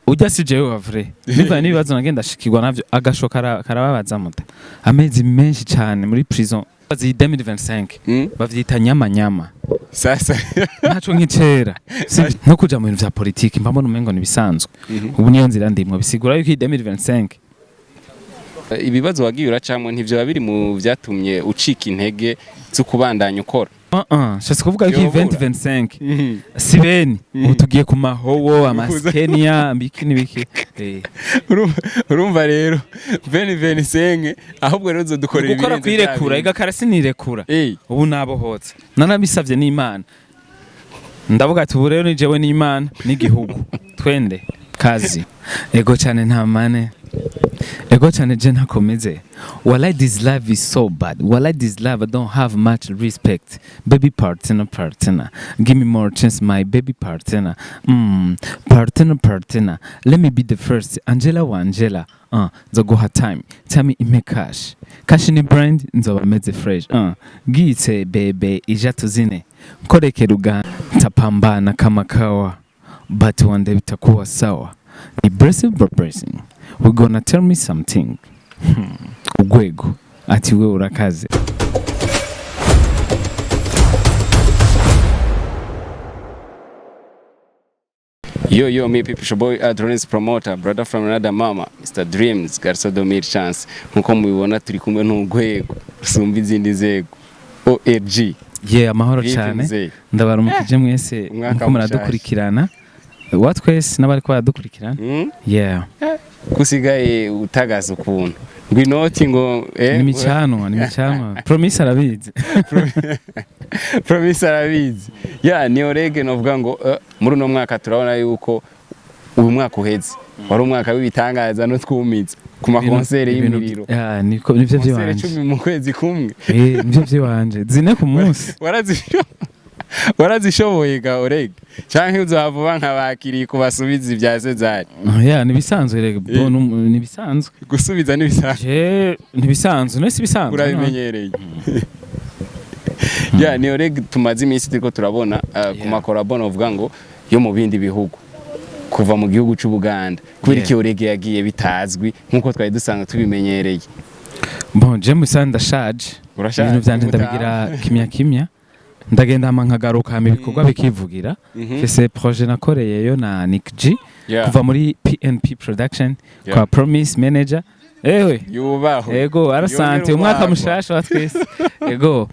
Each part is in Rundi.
Ujya si jewe wa vrai, bivanye n'ibibazo nagenda ashikirwa navyo, agasho karababaza muta amezi menshi cane muri prison. Bazi 2025 bavyita nyama nyama. Sasa. Ntaco nk'icera. No kuja mu bintu vya politiki mba mbona umengo nibisanzwe. Ubu niyo nzira ndimwo, bisigura yuko iyi 2025 Ibibazo wagiye uracamwo ntivyo biri mu vyatumye ucika intege zo kubandanya ukora? Nshatse kuvuga yuko iyi Yobura. 2025 si beni ubu tugiye ku mahowo, amaskenia, mbiki n'ibiki. Urumva rero 2025 ahubwo rero uzodukorera Gukora ibirenze bya kwirekura bindi. Igakara sinirekura. Ubu nabohotse, nanabisavye n'Imana, ndavuga ati ubu rero ni jewe n'Imana n'igihugu, twende kazi. Ego cyane, nta mane, ego cyane, je ntakomeze. Wallahi this life is so bad, wallahi this life I don't have much respect. Baby partner, partner, give me more chance, my baby partner, partner, partner, let me be the first. Angela wa Angela, nzoguha time, tell me impe cash, cash ni brand, nzoba meze fresh, gitse bebe ija tuzine nkoreke ruga ntapambana kama kawa, but one day bitakuwa sawa. Ni blessing by blessing, we gonna tell me something. Ugwego ati we urakaze. Yo yo, me people, your boy Adronis promoter, brother from another mama, Mr Dreams Garso Domir Chance. Nkuko mubibona turi kumwe n'urwego rusumba izindi nzego, ORG. Ye, amahoro Vipi cyane. mzee? Ndabaramukije mwese. Umwaka Muko muradukurikirana wa twese n'abari ko baradukurikirana. Yeah. Kusigaye utagaza ukuntu ngo inoti ngo Ni imicanwa, ni imicanwa, Promise arabizi. Promise arabizi. Ya, ni Orege novuga ngo muri uno mwaka turabona yuko uyu mwaka uheze wari umwaka w'ibitangaza no twumiza ku makonsere y'imiriro. Ya, niko nivyo Konsere vyiwanje. 10 mu kwezi kumwe. Eh, nivyo vyiwanje, 4 ku munsi. Warazishoboye ga Orege, canke uzohava nk'abakiriye kubasubiza ibya Cezari? Ya, nibisanzwe rega, nibisanzwe. Gusubiza n'ibisanzwe. Je nibisanzwe, nese ibisanzwe. Urabimenyereye. Ya, ni Orege tumaze iminsi turiko turabona ku makorabo novuga ngo yo mu bindi bihugu, kuva mu gihugu c'Ubuganda. Kubera iki Orege yagiye bitazwi nkuko twari dusanzwe tubimenyereye? Bon, je musa ndashaje. Urashaje, Ibintu vyanje mutaha. ndabigira kimya kimya, ndagenda hama nkagaruka, hama ibikorwa bikivugira. Mfise projet nakoreyeyo na Nick G kuva muri PNP Production kwa Promise Manager, ewe. Yubahwe. Ego, arasante. Yongere Umwaka urwagwa. mushasha wa twese. Ego,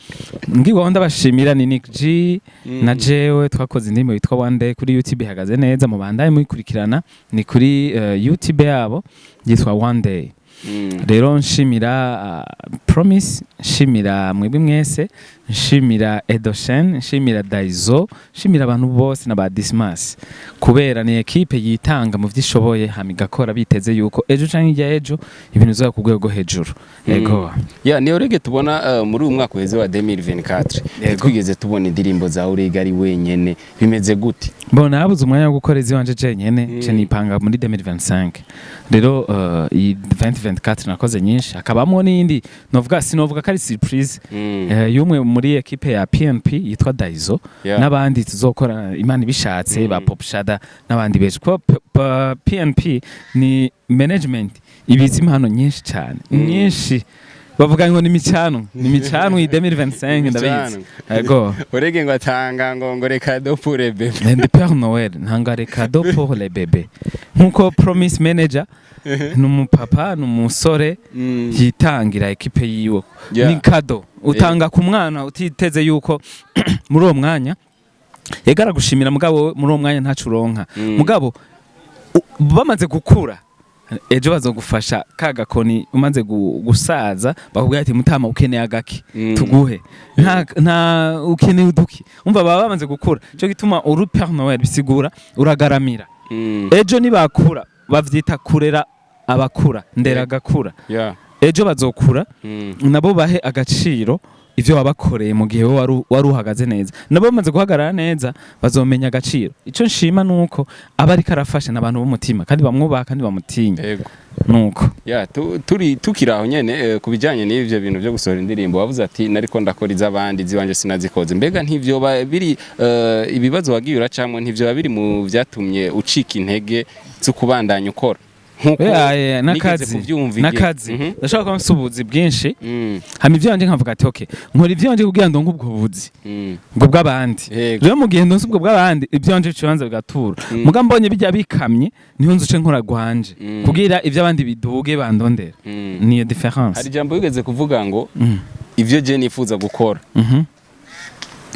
ngiwaho ndabashimira, ni Nick G na jewe twakoze indirimbo yitwa One Day kuri YouTube, ihagaze neza, mubandaye muyikurikirana, ni kuri YouTube yabo yitwa One Day. Rero nshimira Promise, nshimira mwebwe mwese, nshimira Edoshen, nshimira Daizo, nshimira abantu bose na ba Dismas, kubera ni ekipe yitanga mu vyo ishoboye, hama igakora biteze yuko ejo canke hirya ejo ibintu bizoba ku rwego rwo hejuru. Ego. Ya, ni Orege tubona muri uyu mwaka uheze wa 2024 twigeze tubona indirimbo za Orege ari wenyene, bimeze gute? Bon, nabuze umwanya wo gukora iziwanje jenyene, nce nipanga muri 2025. Rero iyi 2024 nakoze nyinshi, hakabamwo n'iyindi novuga, sinovuga ko ari surprise, y'umwe muri ekipe ya PNP yitwa Daizo n'abandi tuzokora Imana ibishatse, ba Pop Shada n'abandi benshi, kuko PNP ni management ibiza impano nyinshi cyane, nyinshi. Bavuga ngo ni imicano, ni imicano iyi 2025, ndabizi. Ego. Orege ngo atanga ngo reka do pour les bébés. Ndi Père Noël, ntanga les cadeaux pour les bébés. Nkuko Promise Manager ni umupapa, ni umusore yitangira ekipe yiwe. Ni cadeau utanga ku mwana utiteze yuko muri uwo mwanya yega aragushimira, mugabo muri uwo mwanya ntaco uronka. Mugabo bamaze gukura ejo bazogufasha ka gakoni, umaze gusaza bakubwira ati mutama ukeneye agaki, tuguhe, nta ukeneye uduki. Umva, baba bamaze gukura, cyo gituma uri Père Noël, bisigura uragaramira. Ejo nibakura, bavyita kurera abakura, ndera agakura. Ejo bazokura, nabo bahe agaciro ivyo wabakoreye mu gihe wowe wari uhagaze neza. Nabo bamaze guhagarara neza bazomenya agaciro. Ico nshima nuko aba ariko arafasha n'abantu b'umutima, kandi bamwubaha kandi bamutinya. Yego. Nuko. Ya, turi tukiri aho nyene, ku bijanye n'ivyo bintu byo gusohora indirimbo, wavuze ati nariko ndakora iz'abandi, iziwanje sinazikoze. Mbega ntivyoba biri ibibazo wagiye uracamwo, ntivyoba biri mu vyatumye ucika intege zo kubandanya ukora nkuko Yeah, nigeze n'akazi kuvyumva igihe? N'akazi. Ndashaka kuba mfise ubuzi bwinshi, hama ivyanje nkavuga ati okay, nkora ivyanje kugira ndonke ubwo buzi ubwo bw'abandi. Rero mu gihe ndonse ubwo bw'abandi, ivyanje bibanza bigatura. Muga mbonye bijya bikamye, niho nzuce nkora gwanje kugira ivy'abandi biduge bandondera. Niyo différence. Hari ijambo wigeze kuvuga ngo ivyo je nifuza gukora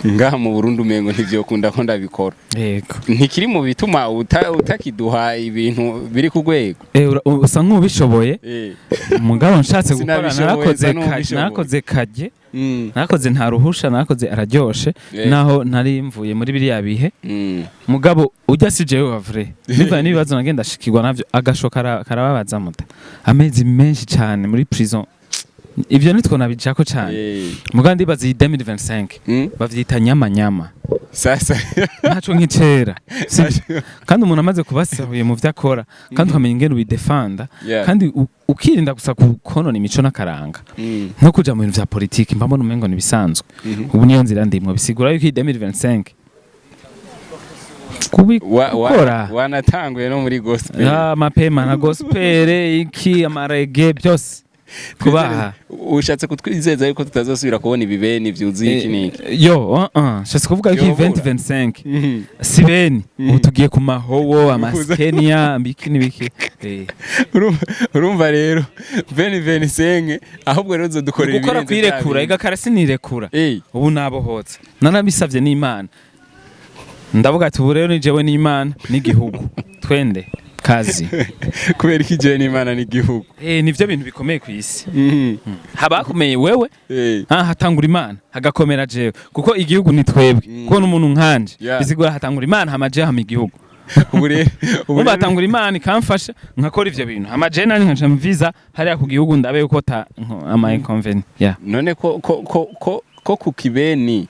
ngaha mu Burundi umengo ntivyokunda ko ndabikora. Ntikiri mu bituma utakiduha ibintu biri ku rwego? Usa nk'ubishoboye. Mugabo nshatse gukora Sinabishoboye, narakoze nsa n'uwubishoboye. Narakoze kajye, narakoze nta ruhusha, narakoze araryoshe. Naho nari mvuye muri biriya bihe, mugabo ujya si jewe wa vrai, bivanye n'ibibazo nagenda ashikirwa navyo, agasho karababaza muta amezi menshi cyane muri prison. Ivyo nitwo nabijako cyane. Mugabo ndibaza iyi 2025 bavyita nyama nyama. Sasa. Ntaco nk'icera. Sivyo? Kandi umuntu amaze kubasahuye mu vyo akora, kandi ukamenya ingene ubidefanda, kandi ukirinda gusa konona imico n'akaranga, nko kuja mu bintu vya politiki, mba mbona umengo nibisanzwe. Ubu niyo nzira ndimwo, bisigura yuko iyi 2025 kubikora. Wanatanguye no muri gospel. Mapema na gospel, iki amarege byose kubaha. Ushatse kutwizeza yuko tutazosubira kubona ibibeni vyuzuye iki n'iki? Yo, nshatse kuvuga yuko iyi Yobura. 2025 si beni, ubu tugiye ku mahowo, amaskenia, mbiki n'ibiki. Urumva rero 2025 ahubwo rero uzodukorera gukora ibirenze bya kwirekura. bindi. Ega karasi nirekura. Ubu nabohotse, nanabisavye n'Imana, ndavuga ati ubu rero ni jewe n'Imana n'igihugu, twende kazi. Kubera iki jewe n'Imana n'igihugu? Nivyo bintu bikomeye ku isi. Haba hakomeye wewe, hatangura Imana, hagakomera jewe, kuko igihugu ni twebwe. Kuko n'umuntu nkanje, bisigura hatangura Imana, hama jewe, hama igihugu. Ubu rero Umva, hatangura Imana ikamfasha nkakora ivyo bintu, hama jewe nanje nkaca mviza hariya ku gihugu, ndabe yuko ta ama inconvénients, yeah. None ko ku kibeni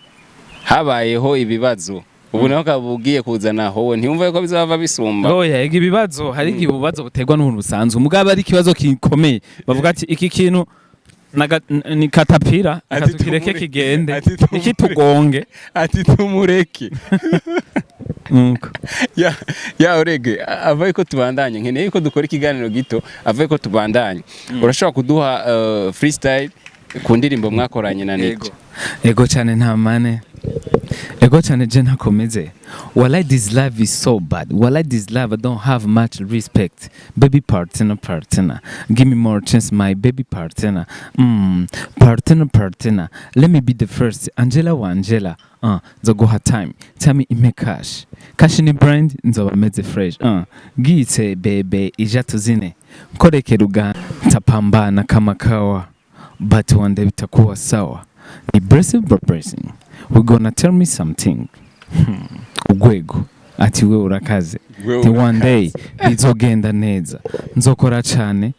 habayeho ibibazo, ubu naho ukaba ugiye kuzana howe, ntiyumva yuko bizava bisumba? Oya, ega ibibazo, hari igihe ububazo buterwa n'ubuntu busanzwe, mugabo ari ikibazo gikomeye bavuga ati iki kintu ni katapira. Ati tukireke kigende. Ati tumure. Ikitugonge. Ati tumureke. Nuko. Ya, Orege, avaye ko tubandanye, nkeneye ko dukora ikiganiro gito. Avaye ko tubandanye, urashobora kuduha freestyle ku ndirimbo mwakoranye na Nick? Ego cyane, nta mane. Ego cyane, je ntakomeze. Walai this love is so bad. Walai this love I don't have much respect. Baby partner, partner. Give me more chance, my baby partner. Partner, partner. Let me be the first. Angela wa Angela. Nzoguha time. Tell me ime cash. Cash ni brand, nzoba meze fresh. Gitse bebe ija tuzine. Koreke ruga tapambana kama kawa. But one day bitakuwa sawa. Ni blessing by blessing. We gonna tell me something. Ugwego. Ati we urakaze. Wewe. Ati one day bizogenda neza. Nzokora cyane.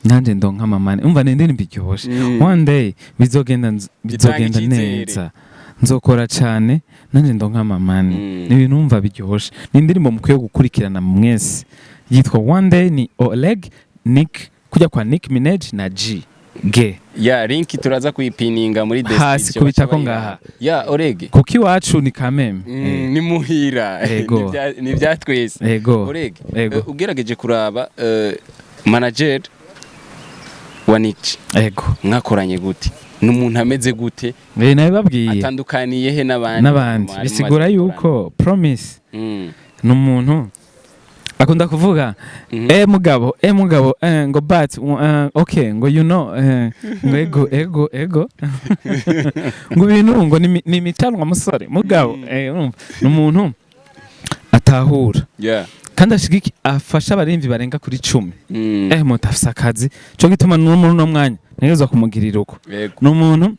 Nanjye ndonka amamane. Umva, ni indirimbo iryoshe. One day bizogenda bizogenda icyizere. neza. Nzokora cyane nanjye ndonka amamane. Ni ibintu wumva biryoshe. Ni indirimbo mukwiye gukurikirana mwese. Yitwa One Day, ni Oleg Nick kujya kwa Nick Minaj na G. G. Ya, link turaza kuyipininga muri Hasi description. kubitako Baca ngaha. bayiraba. Ya, Orege. Kuko iwacu ni kameme. Ni muhira. Ego. Ni ibya twese. Ego. Orege, Ego. ugerageje kuraba manager wa Nick, Ego. mwakoranye gute? Ni umuntu ameze gute? Nabibabwiye. Atandukaniye he n'abandi? N'abandi. Mwari Bisigura mumaze yuko Promise gukorana? ni umuntu akunda kuvuga mugabo, mugabo, ngo but okay, ngo you know, ngo ego ego ego, ngo ibintu ngo ni imicanwa musore mugabo. Urumva ni umuntu atahura kandi ashigiki afasha abarimvi barenga kuri 10. Moto afise akazi, cyo gituma no muri uno mwanya ntegerezwa kumugirira uko. Ni umuntu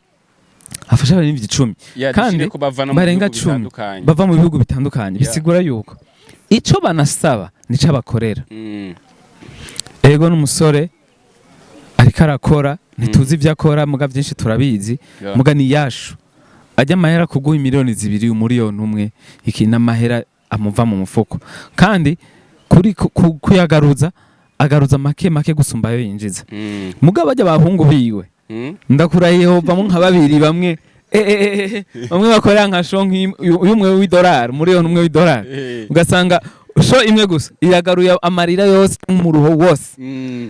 afasha abarimvyi 10 Yeah, kandi dushire ko bava no mu barenga bihugu 10 bitandukanye. bava mu bihugu bitandukanye. Bisigura yuko ico banasaba nico abakorera. Ego, n'umusore ariko arakora, ntituzi ibyo akora, muga byinshi turabizi. Muga ni yashu ajya amahera kuguha miliyoni 2, 1 miliyoni iki n'amahera amuva mu mufuko, kandi kuri kuyagaruza Agaruza make make gusumba ayo yinjiza. Mugabo bajya abahungu biwe, ndakurahiye, hovamo nka babiri, bamwe bamwe bakorera nka show y'umwe w'idolari, umuriyoni umwe w'idolari, ugasanga show imwe gusa iragaruye amarira yose, umuruho wose.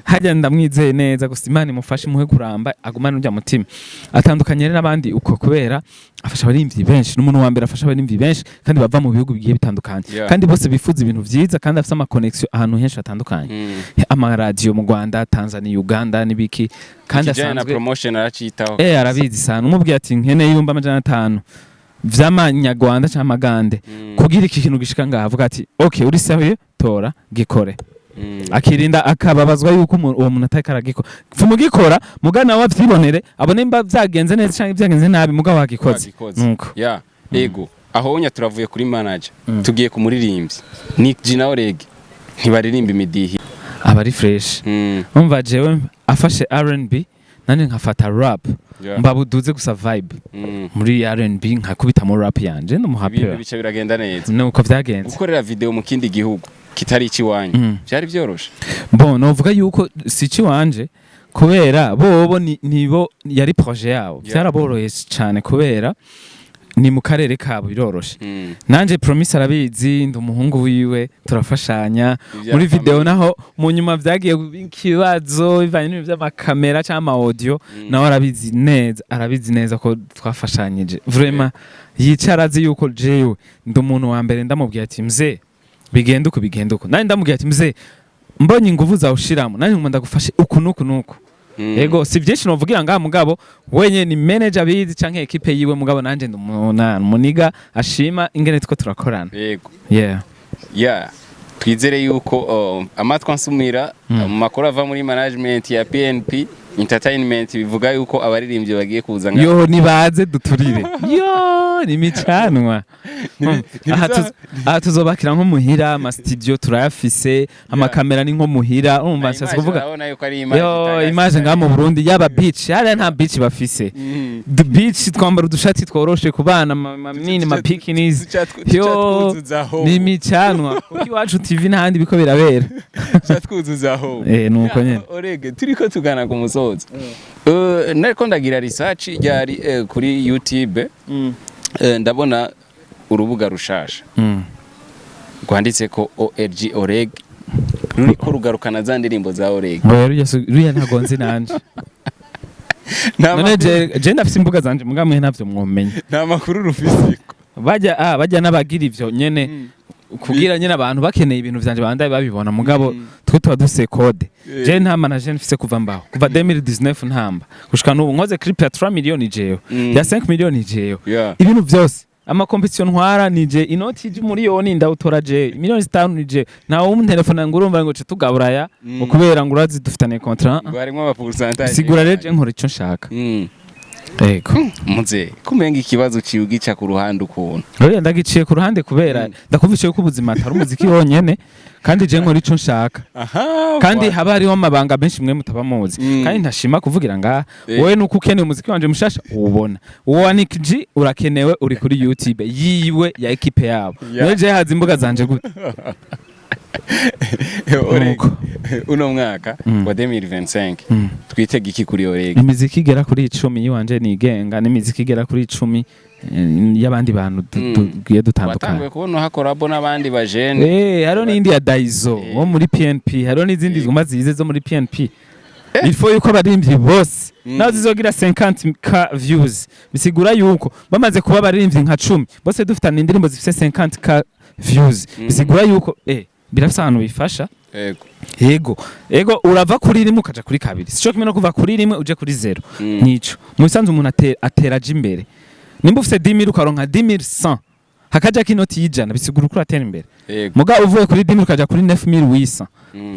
Hajya ndamwizeye neza gusa, Imana imufashe, imuhe kuramba, agumane urya mutima. Atandukanye rero n'abandi uko, kubera afasha abaririmbyi benshi, n'umuntu wa mbere afasha abaririmbyi benshi kandi bava mu bihugu bigiye bitandukanye, kandi bose bifuza ibintu vyiza, kandi afise ama connection ahantu henshi hatandukanye, amaradiyo mu Rwanda, Tanzania, Uganda n'ibiki, kandi Ikijanye na asanzwe promotion aracitaho. Arabizi sana. Umubwiye ati nkeneye 500,000 vy'amanyarwanda canke amagande kugira iki kintu gishika ngaha, avuga ati okay, uri sérieux, tora gikore. Akirinda akababazwa yuko uwo muntu atariko aragikora. Pfuma ugikora muga nawe avyibonere, abone mba vyagenze neza canke vyagenze nabi, muga wagikoze. Wagikoze. Nuko. Ya, ego, aho wonya turavuye kuri manager, tugiye ku muririmbyi Nick G na Oreg ntibaririmba imidihi. Aba ari fresh. Umva, jewe afashe R&B, nanje nkafata rap, mbabuduze gusa vibe muri R&B, nkakubita mu rap yanje Ibintu ndumuhapera. bica biragenda neza. Nuko vyagenze. Gukorera video mu kindi gihugu kitari ikiwanyu byari byoroshe? Bon, novuga yuko si ikiwanje, kubera bobo nibo yari projet yabo. Vyaraboroheye cyane kubera ni mu karere kabo, biroroshe. Nanje Promise arabizi, ndi umuhungu wiwe, turafashanya Ivya muri video. family. Naho mu nyuma vyagiye kuba ikibazo bivanye n'ibintu vy'amakamera cyangwa ama audio. Nawe arabizi neza, arabizi neza ko twafashanyije vraiment. Yicara azi yuko jewe ndi umuntu wa mbere ndamubwiye ati mzee, bigenda uku, bigenda uku. Nanjye ndamubwiye ati mzee, mbonye inguvu zawe ushiramo, nanjye nguma ndagufashe uku nuku nuku. Yego, si byinshi novugira ngaha, mugabo wenye ni manager abizi canke équipe yiwe, mugabo nanje ndi umuniga ashima ingene two turakorana. Yego. Yeah. Ya, twizere yuko amatwi ansumira, mu makuru ava muri management ya PNP Entertainment, bivuga yuko abaririmbyi bagiye kuza nga Yo, nibaze duturire, yo ni imicanwa. Aha tuzobakira nko muhira, ama studio turayafise, amakamera ni nko muhira, urumva nshatse kuvuga. Urabona yuko ari image Yo, itangaje image cyane. ngaha mu Burundi yaba beach, hariya nta beach bafise. The beach twambara udushati tworoshe ku bana manini, ma bikinis. Tuca Yo, twuzuzaho. ni imicanwa, kuko Iwacu TV n'ahandi biko birabera. Tuca twuzuzaho. Nuko nyene. Orege, turiko tugana ku musozo. Nariko ndagira research ryari kuri YouTube, ndabona urubuga rushasha rwanditse ko ORG Oreg, ruriko rugarukana za ndirimbo za Oreg. Oya, ruriya ntago nzi nanje. None je ndafise imbuga zanje, muga mwe ntavyo mwomenya. Nta makuru rufise. Bajya n'abagira ivyo nyene kugira nyene abantu bakeneye ibintu vyanje bandaye babibona, mugabo twe tuba dufise code. Je nta manager mfise kuva mbaho, kuva 2019 ntamba gushika n'ubu. Nkoze clip ya 3 miliyoni jewe, ya 5 miliyoni jewe, ibintu vyose, ama compétition ntwara nije, inoti y'umuriyoni ndawutora je, miliyoni 5 nije. Ntawe umutelefona ngo urumva ngo ce tugaburaya ngo kubera ngo urazi dufitaniye contrat. Ngo harimo ama pourcentage. Sigura rero je nkora ico nshaka. Yego. Muze kumenga ikibazo ciwe gica ku ruhande ukuntu. Oya, ndagiciye ku ruhande kubera ndakumva yuko ubuzima atari umuziki wonyene, kandi je nkora ico nshaka. Kandi haba hariho amabanga menshi mwe mutaba muzi, kandi ntashima kuvugira ngaha. Wowe nuko ukeneye umuziki wanje mushasha, uwubona. Uwo wa Nick G urakenewe, uri kuri YouTube yiwe ya équipe yabo. None je haza imbuga zanje gute? Oreg, Nuko. uno mwaka wa 2025 twitega iki kuri Oreg? Imiziki igera kuri 10 yiwanje nigenga, n'imiziki igera kuri 10 y'abandi bantu tugiye dutandukanye. Watanguye kubona hakorabo n'abandi bajene. Hariho n'indi ya Daizo wo muri PNP, hariho n'izindi ziguma zize zo muri PNP. Il faut yuko abaririmbyi bose naho zizogira 50K views, bisigura yuko bamaze kuba abaririmbyi nka 10 bose dufitanye indirimbo zifise 50K views, bisigura yuko birafise ahantu bifasha. Yego, ego, urava kuri rimwe ukaja kuri kabiri, sico kimwe no kuva kuri rimwe uje kuri zero. Nico mu bisanzwe umuntu atera aja imbere. Nimba ufise 10000 ukaronka 10100, hakajako inoti y'ijana, bisigura uko uratera imbere. Muga uvuye kuri 10000 ukaja kuri 9800,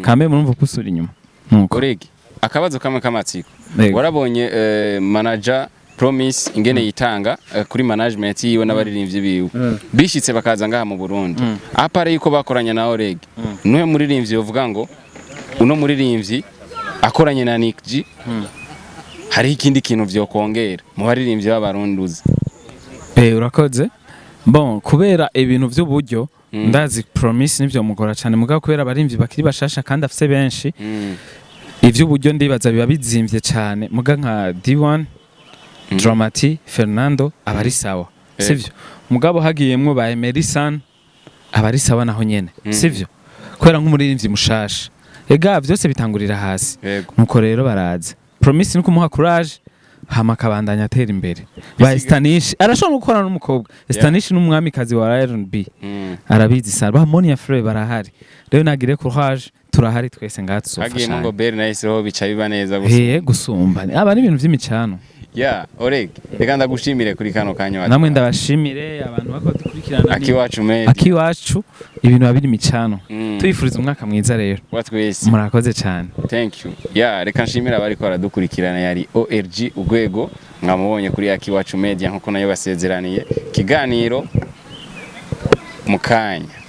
kambe murumva ko usura inyuma, nuko. Oreg, akabazo kamwe k'amatsiko. Yego. Warabonye manager Promise ingene yitanga kuri management yiwe n'abaririmbyi biwe, bishitse bakaza ngaha mu Burundi, à part yuko bakoranye na Oreg, nuhe muririmbyi yovuga ngo uno muririmbyi akoranye na Nick G hariho ikindi kintu vyokongera mu baririmbyi b'Abarundi uzi? Urakoze. Bon, kubera ibintu vy'uburyo Ndazi Promise nivyo mugora cyane, mugabo kubera abarimvyi bakiri bashasha kandi afise benshi, ivy'uburyo ndibaza biba bizimvye cyane. Muga nka D1, Dramati, Fernando aba ari sawa, sivyo? Mugabo hagiyemwo ba Emerson aba ari sawa naho nyene, sivyo? Kubera nk'umuririmbyi mushasha, ega vyose bitangurira hasi. Nuko rero baraza, Promise ni kumuha courage, hama akabandanya atera imbere. Ba Stanish arashobora no gukorana n'umukobwa. Stanish n'umwamikazi wa R&B, arabizi sana. Ba Monia Frey barahari. Rero nagire courage, turahari twese ngaha, Hagiyemo tuzofashanya. ngo Beri nahise ho bica biba neza gusa. He gusumba aba ari ibintu vy'imicano. Ya Oreg, reka ndagushimire kuri kano kanya waduhaye. Namwe ndabashimire abantu bako dukurikirana. Akiwacu Media. Akiwacu, ibintu biba biri imicano. Tuyifuriza umwaka mwiza rero. Wa twese. Murakoze cyane. Thank you. Ya, reka nshimire abariko baradukurikirana. Yari ORG Urwego, mwamubonye kuri Akiwacu Media nkuko nayo basezeraniye. Kiganiro mukanya.